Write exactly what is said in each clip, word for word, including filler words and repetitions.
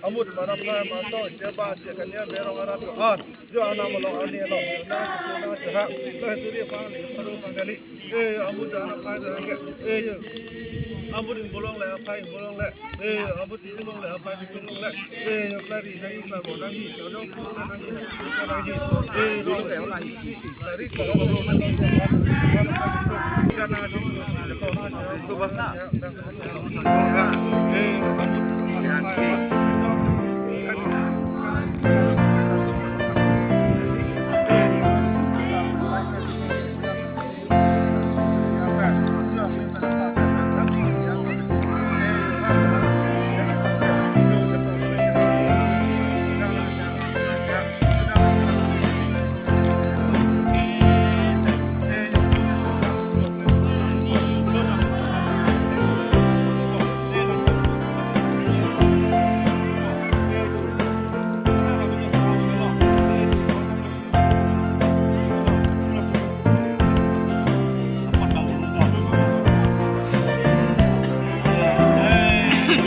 Amut mana phai maso, jeba si kania berong arat jo an. Jo anam along ani along, na na na ha, na suri pang ni, paru pang kali. Eh, amut jo anam phai na ke. Eh, amut in bolong le, phai bolong le. Eh, amut in bolong le, phai bolong le. Eh, klari na i, klari na i, klari na i, klari na i. Eh, bolong le na i. Klari ko. Subasa.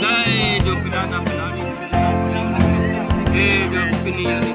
Dai, jo pina nam pina. Eh, jo pini ya.